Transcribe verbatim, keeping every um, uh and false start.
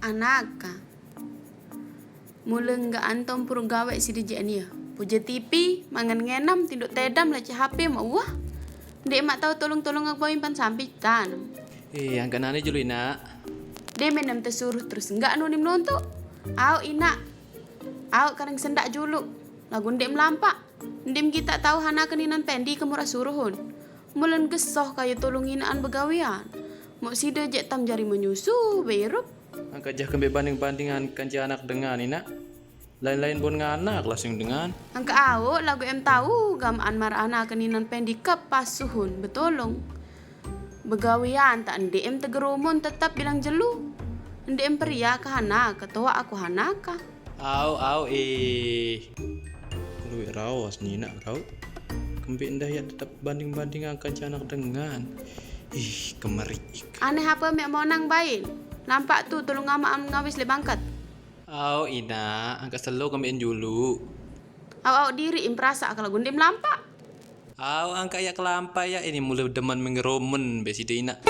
Anaka. Mula ngga antom puru gawe sida je ania. Puja T V, mangan ngenam, tinduk tedam, lece H P ma uah. Ndeq mak tau tolong-tolong aku impan sampitan. Eh, angkat nani julu, Inak. Ndeq menem tesuruh terus ngga nunim nontok. Au, Inak. Au, kareng sendak julu. Lagu ndeq melampak. Ndeq kita tau hana keninan pendi ke murah suruhun. Mulen gesoh kayu tulung inaan begawean. Mok sida jek tam jari menyusu, beirup. Angkat jah kembe banding-bandingan kanca anak dengan, Inak. Lain-lain bon nganak lah sing dengan. Angka au lagu em tau gamaan mar ana keninan pendi kep pasuhun betolong. Begawean tak ndeq em tegerumun tetap bilang jelu. Ndeq em peria ke hana, ketoa aku hana ka. Au, au, eh. Luwek raos ni, Inak, rau. Kembe ndah ya tetap banding-bandingan kanca anak dengan. Ih, kemerik. Aneh apa mek monang bain. Nampak tu tulung amaq am ngawis le bangket. Au, Inak, angkat selo kembe julu. Au-au diri im perasa kalau gundim lampak. Au, angkat ya kelampai ya, ini mula demen mengeromen be sida, Inak.